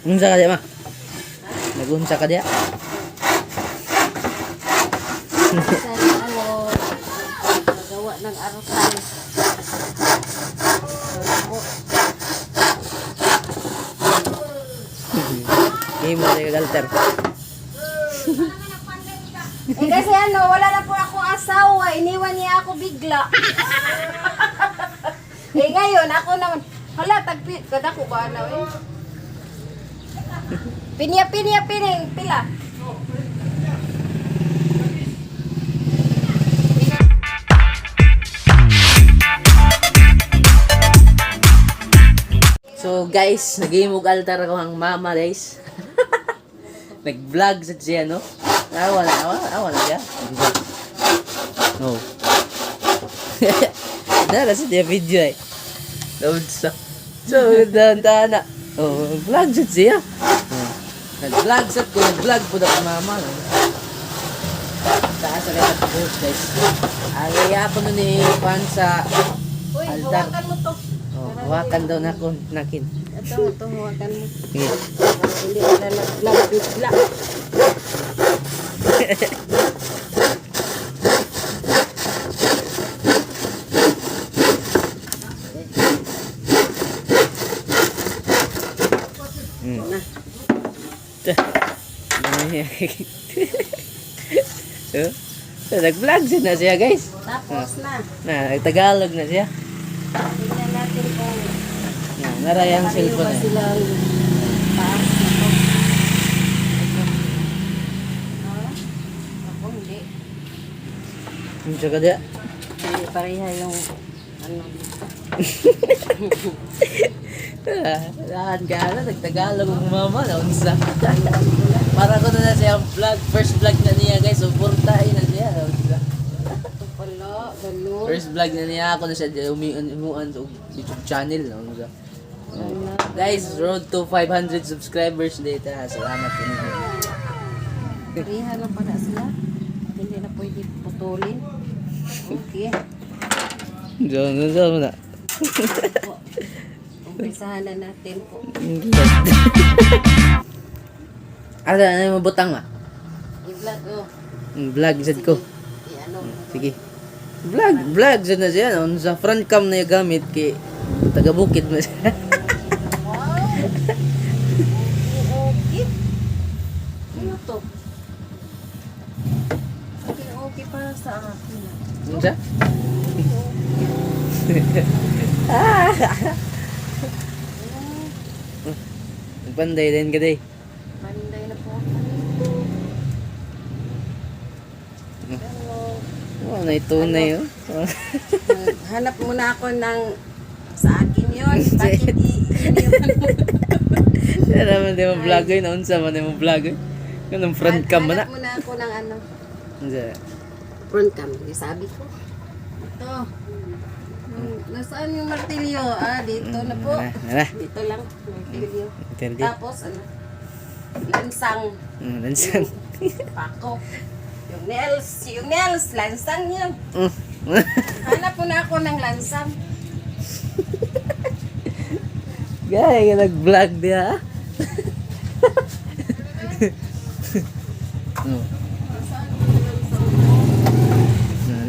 Unsa ka diya, ma? Nagunsa ka diya? Sa ano, nagawa ng arutan. Po. Hindi mo na galter. Eh kasi ano, wala na po akong asawa. Iniwan niya ako bigla. Eh ngayon, ako naman. Hala, tagpi, kada ko ba na eh. Pinya, pinya, pining, pila. So guys, nagimog altar ako ang mama, guys. Nag-vlog sa siya, no? Awa na, awa, awa na siya. Oh. Dala sa siya video eh. Load sa. So, dahan na. Oh, vlog sa siya. Oh. Nag-vlog sa ko, nag-vlog po na mama. No? Taas sa kaya post, guys. Ay, ako nun ni Pan sa Uy, altar. hawakan mo to. Oh, hawakan daw na ako, nakin. Ito, ito, hawakan mo. Sige. Hindi na nag-vlog bigla. Na. So, nag-vlog siya na siya, guys. Tapos na. Na, nag-Tagalog na siya. Tingnan natin kung Na, narayang pareho cellphone ba eh. sila ang taas na to. Ha? Ako hindi. Yung tsaka diya. Hindi pareha yung ano dito. Lahan ka na, nag-Tagalog ang mama, naunsa. Para ko na na siya ang vlog, first vlog na niya, guys. Suportahin na siya, naunsa. Ito pala, ganun. First vlog na niya, ako na siya umiuan sa YouTube channel, naunsa. Ano? Guys, road to 500 subscribers data. Salamat po ninyo. Pareha lang pala sila. Hindi na pwede putulin. Okay. Diyan, diyan mo na. Po. Umpisahan na natin po. Ano, ano yung mabutang ma? I-vlog oh. Vlog sad ko. I-ano. Sige. Vlog, vlog sad na siya. No? Sa front cam na yung gamit kay taga bukid mo siya. Wow! Okay, okay. Ano to? Okay, okay para sa akin. Ah. Ano siya? Nagpanday din ka day. Panday na po ako nito. Ano? Oh, naitunay oh. Hanap muna ako ng sa akin yun. Bakit i-iniwan mo? Siya naman di mo vlog eh. Naunsa man di mo vlog eh. Ganun front cam mo na. Hanap muna ako ng ano. Unsa? Front cam. Yung sabi ko. Ito. Nasaan yung martilyo? Ah, dito na po. Nara, nara. Dito lang. Martilyo. Interview. Tapos, ano? Lansang. Lansang. Pako. Yung nails, lansang yun. Hanap muna ako ng lansang. Gaya ka nag-vlog diha. Oh.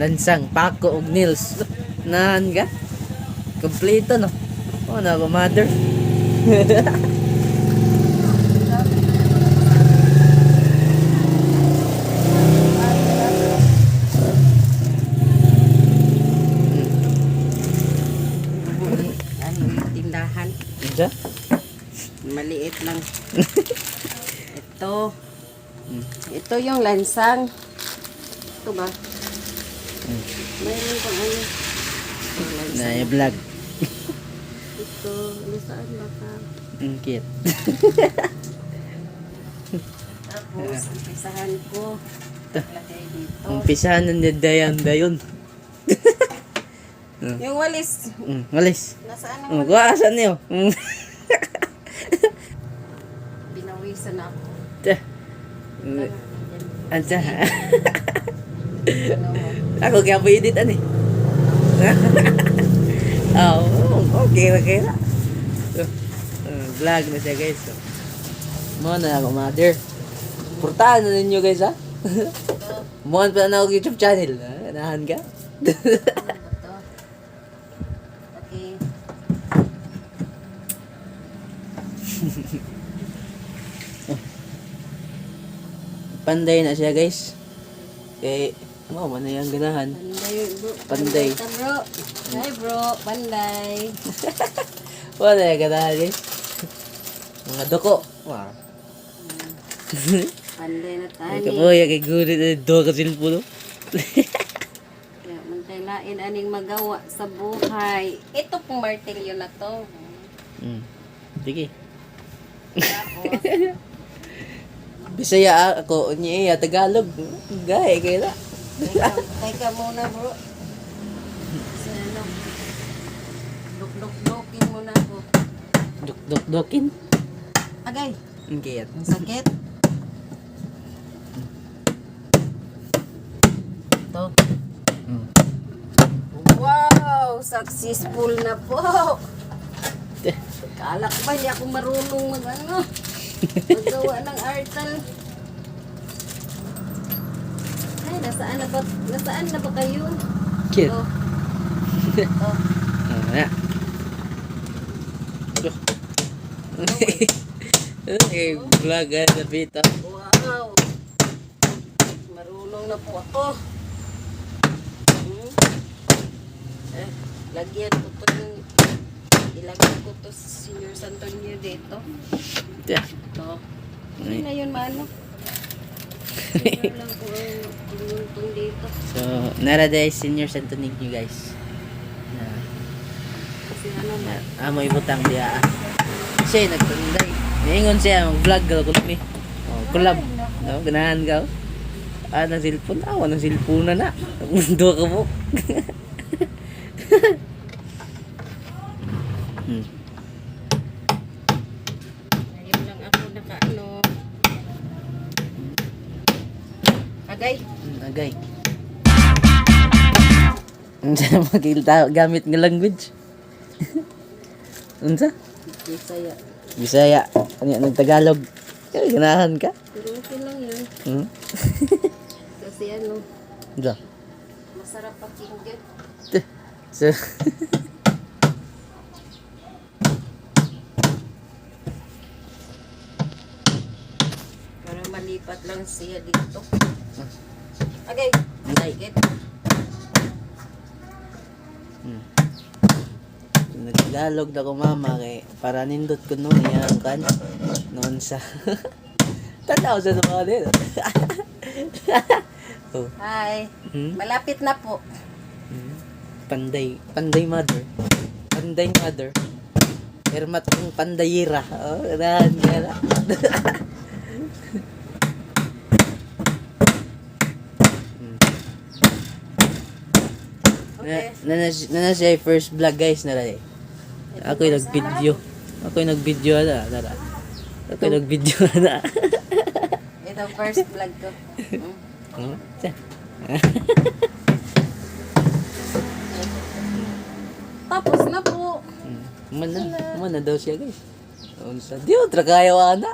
Lansang, Paco ug Nils. Nahan ka? Kompleto no. Oh, na ako mother. Ano yung tindahan? Unsa? Maliit lang. Ito. Ito yung lansang. Ito ba? Mayroon pang ano. Ito, lansang. Na vlog. Ito, nasaan ba ka? Ang cute. Tapos, umpisahan ko. Lagay dito. Umpisahan na ni Dayan dayon. Yung walis. Walis. Nasaan ang Kuha asan niyo? Binawisan ako. Ta. Anta. Ano mo? Ako kaya po edit ani. Oh, okay ra kaya. So, vlog na siya, guys. So. Mo na ako, mother. Portahan na ninyo, guys, ha? Muhan pa na ako YouTube channel. Ha? Ganahan ka? Ito. Okay. Panday na siya, guys. Kay, mo man na yung ganahan. Panday, bro. Panday. Ta, bro. Hi, bro. Panday. Wala na yung ganahan, guys. Mga duko. Wow. Panday na Ay, tani. kapoy, kay gulit na duha ka cellphone, oh. Kaya man lain aning magawa sa buhay. Ito pong martilyo na to. Sige. Tapos, Bisaya ah, ako, unya iya, Tagalog. Gay, kaya na. teka, teka muna, bro. Sa ano, duk-duk-dukin muna ako. Duk duk dukin. Agay, Okay, yan. ang sakit. Ito. Wow! Successful na po! Kala ko ba hindi ako marunong mag ano, magawa ng artal. Ay, nasaan na ba kayo? Cute. Oh. Oh. Oh, na. Okay, vlog ah, napita. Wow! Marunong na po ako. Eh, lagyan ko to yung ilagay ko to sa Senior Santonio dito. Yeah. Ito. Hindi na yun maano. Senior lang ko ang tumuntong dito. So, nara day senior Santo Niño, guys. Na, Kasi ano na amo ibutang diya. Ah. Siya nagtunday. Niingon siya mag-vlog ka kuno mi. Oh, collab. No, ganahan ka. Oh. Ah, ng cellphone. Ah, ng cellphone na na. Duha ka mo. Ngayon lang ako nakaano. Agay. Agay. Unsa magilta gamit nga language? Unsa? Bisaya. Bisaya. Ano nagtagalog? Kaya ganahan ka? Pero okay lang yun. Kasi ano, Unsa? masarap pakinggan. Teh. So, Para malipat lang siya dito. Agay. Agay. Get. Nagtagalog na ko mama kay para nindot ko noon iyang kan noon sa tanaw sa mga din. Oh. Hi. Hmm? Malapit na po. Panday, panday mother. Panday mother. Ermat kong pandayira. Oh, ganahan ka na. Okay. Na, na, na, na siya yung first vlog, guys, na eh. Ako'y nag-video. Ako'y nag-video na. Nara. Ako'y nag-video na. Ito first vlog ko. Siya. Tapos na po. Man na, man na daw siya, guys. Unsa? Di mo trakayo ana.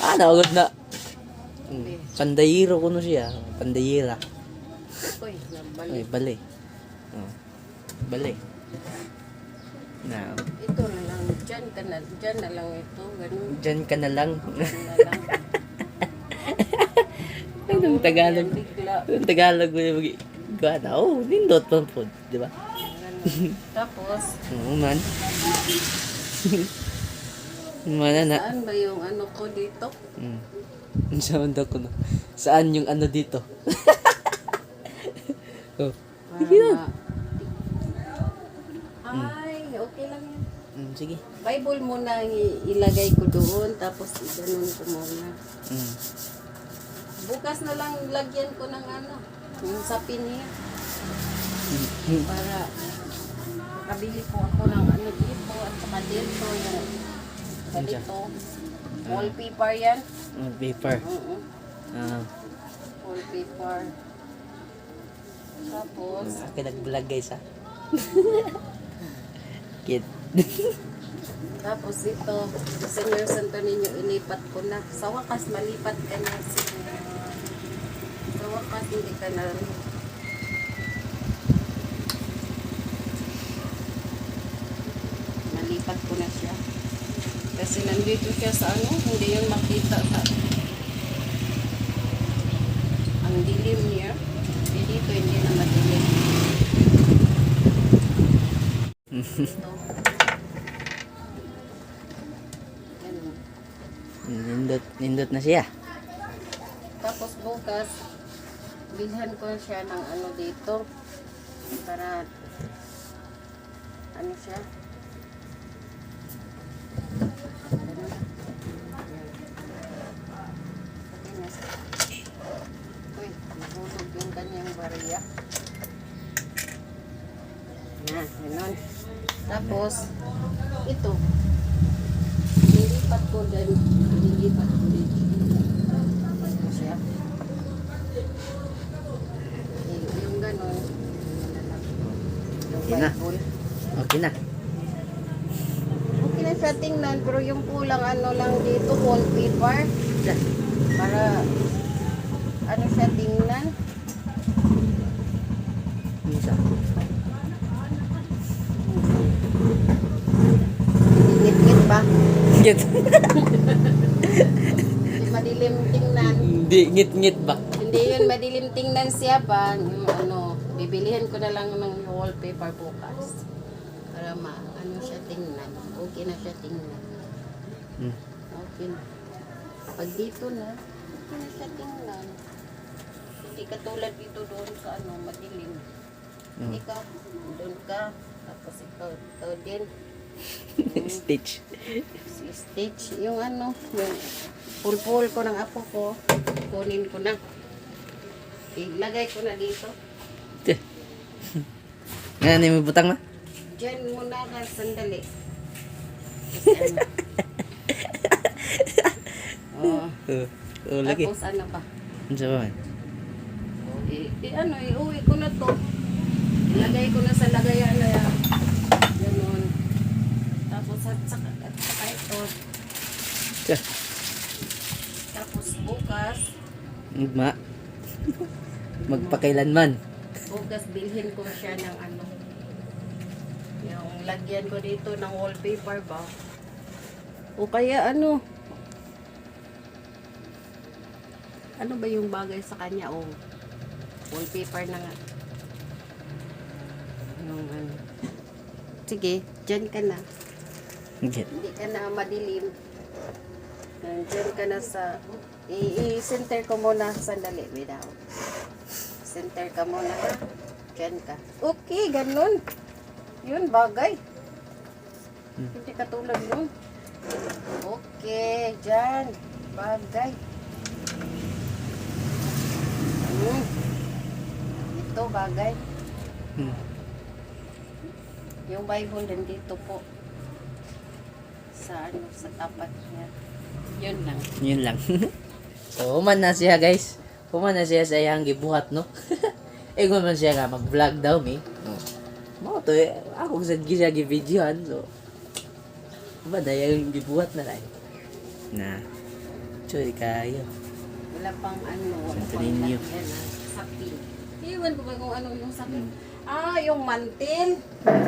Ana agad na. Pandayiro kuno siya, pandayira. Uy, nabalik. Ay, bali. Oh. Bali. Na, Ito na lang. Diyan ka na. Diyan na lang ito. Ganun. diyan ka na lang. Diyan na lang. Anong Tagalog? Bigla. Anong Tagalog mo yung kuan? Oh, nindot man po, di ba? Ganun. Tapos, Oo man. Man na. saan ba yung ano ko dito? Saan daw ko no? Saan yung ano dito? Oh. Para Ay, okay lang yun. Sige. Bible muna ang ilagay ko doon, tapos iganon ko muna. Bukas na lang lagyan ko ng ano, yung sapin niya. Para makabili po ako ng ano dito at saka dito, yung ganito. Wallpaper yan. Paper. Oo, Ah, wallpaper. Tapos, ako nag-vlog, guys, ah. Kid. Tapos ito, Senior Santo Niño, ilipat ko na. Sa wakas, malipat ka na. Senior. Sa wakas, hindi ka na. Malipat ko na siya. Kasi nandito siya sa ano, hindi yun makita sa. Ang dilim niya. Eh, dito hindi na madilim. Ito. Ganun. Nindot, nindot na siya. Tapos bukas, bilhan ko siya ng ano dito. Para, ano siya? Ganun. Yan. Okay na siya. Uy, nahulog yung kanyang bariya. Yan, ganun. Tapos, ito. Nilipat ko din. Nilipat ko din. Ito siya. Eh, yung ganun. Yun na lang. Yung Okay na. Bible. Okay na. Okay na siya tingnan, pero yung kulang ano lang dito, wallpaper. Siya. Para ano siya tingnan. Unsa? Ngit-ngit ba? Ngit. Hindi madilim tingnan. Hindi ngit-ngit ba? Hindi yun madilim tingnan siya ba? Yung ano, bibilihan ko na lang ng wallpaper bukas. Para ma, ano siya tingnan. Okay na siya tingnan. Okay na. Pag dito na, okay na siya tingnan. Hindi katulad dito doon sa ano, madilim. Ikaw, doon ka. Tapos ikaw, ikaw din. Stitch. Si Stitch, yung ano, yung pulpul ko ng apo ko, kunin ko na. Ilagay ko na dito. Tiyan. Nga ni mo butang ma? Diyan muna ka, sandali. Kasi ano. Oh. Oo. Oh, lagi. Tapos ano pa? Unsa ba man? Ano, iuwi ko na to. Ilagay ko na sa lagayan na yan. Ganun. Tapos at saka ito. Tiyan. Tapos bukas, Ugma. Magpakailanman. bukas bilhin ko siya ng ano. Yung lagyan ko dito ng wallpaper ba? O kaya ano? Ano ba yung bagay sa kanya? O wallpaper na nga. Yung ano. Sige, dyan ka na. Ngit. Hindi ka na madilim. Nandiyan ka na sa. I-center ko muna. Sandali, wait out. Center ka muna, ha? Diyan ka. Okay, ganun. Yun, bagay. Hindi katulad nun. Okay, dyan. Bagay. Ito, bagay. Yung Bible nandito po. Sa ano, sa tapat niya. Yun lang. Yun lang. So, human na siya, guys. Human na siya sa iyang gibuhat, no? Ingon man siya nga, mag-vlog daw, mi. No. Mao to, eh. Ako sa siya gi-videohan, so. Ba, dahil yung gibuhat na lang. Na. Choy, kayo. Wala pang ano, wala Santo pang Niño. lagyan, ah, sapin. Iwan ko ba kung ano yung sapin? Ah, yung mantil.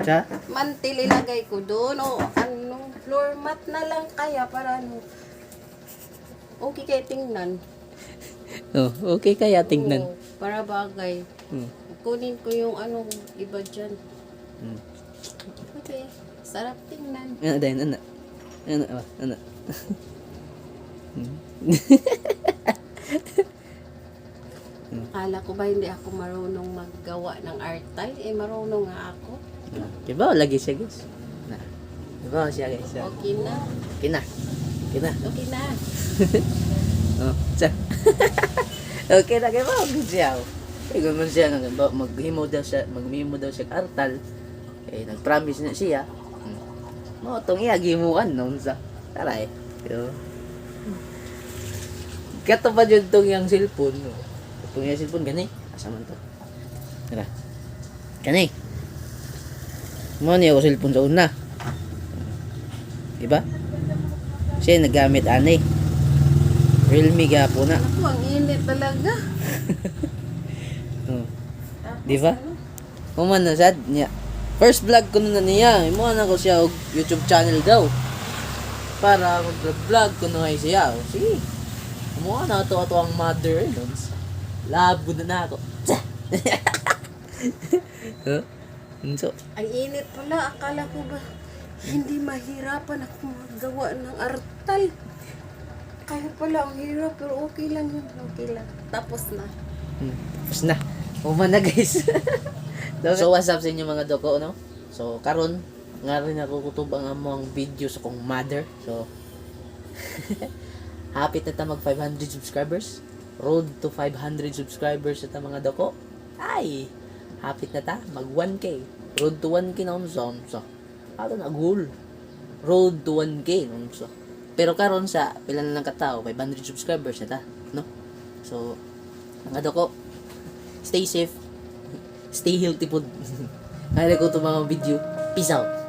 Sa? Mantil ilagay ko doon. O ano, floor mat na lang kaya para ano. Okay kaya tingnan. Oh, okay kaya tingnan. Oo, para bagay. Kunin ko yung ano, iba dyan. Okay. Sarap tingnan. Ano dahil, ano? Ano ba? Ano? Akala ko ba hindi ako marunong maggawa ng artal? Eh, marunong nga ako. Diba, lagi siya, guys. Na. Diba siya, guys. Okay na. Okay na. Okay na. Okay na. Oh, sa. Okay na kay ba good siya. Oh. Eh kung man siya nga ba maghimo daw siya, maghimo daw siya og artal. Eh nag-promise na siya. Mao tong iya gimuan noon sa. Taray. Yo. Kato pa jud tong iyang cellphone. No? Itong iyang cellphone gani. Asa man to? Tara. Gani. Mo ni ako cellphone sa una. Di ba? Siya nagamit ani. Realme gyapon na. Naku, ang init talaga. Oh. Tapos, Di ba? ano? Human na sad niya. First vlog ko na niya. Imo na ko siya og YouTube channel daw. Para mag-vlog ko na kay siya. O, sige. Kumuha na ato ato ang mother eh. Dons. Labo na na ako. Huh? Unso? Ang init pala. Akala ko ba hindi mahirapan ako magawa ng artal. Kaya pala ang hirap pero okay lang yun. Okay lang. Tapos na. Tapos na. Human na, guys. So what's up sa inyo, mga doko, no? So karon nga rin ako kutob ang among video sa kong mother. So hapit na ta mag 500 subscribers. Road to 500 subscribers sa ta, mga doko. Ay, hapit na ta mag 1K. Road to 1K na unsa unsa. Ato na goal. Road to 1K unsa. Pero karon sa pila na lang katao, 500 subscribers na ta, no? So mga doko, stay safe, stay healthy po. Kaya ko itong mga video. Peace out.